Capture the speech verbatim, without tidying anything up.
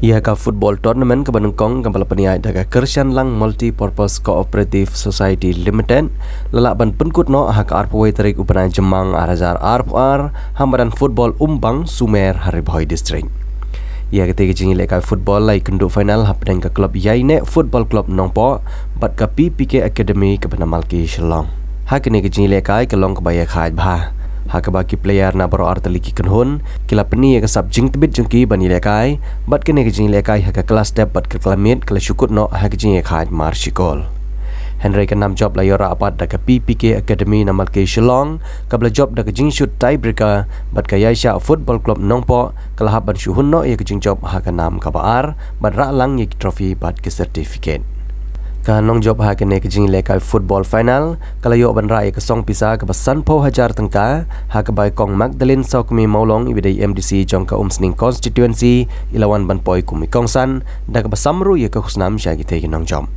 Ïa ka football tournament kaba nyngkong kaba la pynïaid da ka Kyrshanlang Multipurpose Cooperative Society Limited la lah ban pynkut noh ha ka arphew tarik u bnai Jymmang arhajar arphew ar ha madan football Umbang Sumer ha Ri Bhoi District. Ïa katei ka jingïalehkai football la ïakynduh final hapdeng ka club Ïaineh Football Club Nongpoh bad ka P P K Academy kaba na Malki Shillong. Ha kane ka jingïalehkai ka long kaba ïakhaid bha ha kaba ki player na baroh artylli ki kynhun ki la pyni ïa ka sap jingtbit jong ki ban ïalehkai bad kane ka jingïalehkai ha ka kylla step bad ka kylla miet ka la shu kut noh ha ka jingïakhaid mar shi kol. Hynrei ka nam jop la ïoh rah pat da ka P P K Academy na Malki Shillong kaba la jop da ka jingshut tiebreaker bad ka Ïaishah Football Club Nongpoh ka la hap ban shu hun noh ïa ka jingjop ha ka nam kaba ar bad rah lang ïa ki trophy bad ki certificate. Ka nongjop ha kane ka jingïalehkai football final ka la ïoh ban rah ïa ka song pisa kaba sanphew hajar tyngka ha kaba i Kong Magdalene Sawkmie Mawlong iba dei M D C jong ka Umsning Constituency i la wan ban poi kum i kongsan da kaba sam ruh ïa ka khusnam sha kitei ki nongjop.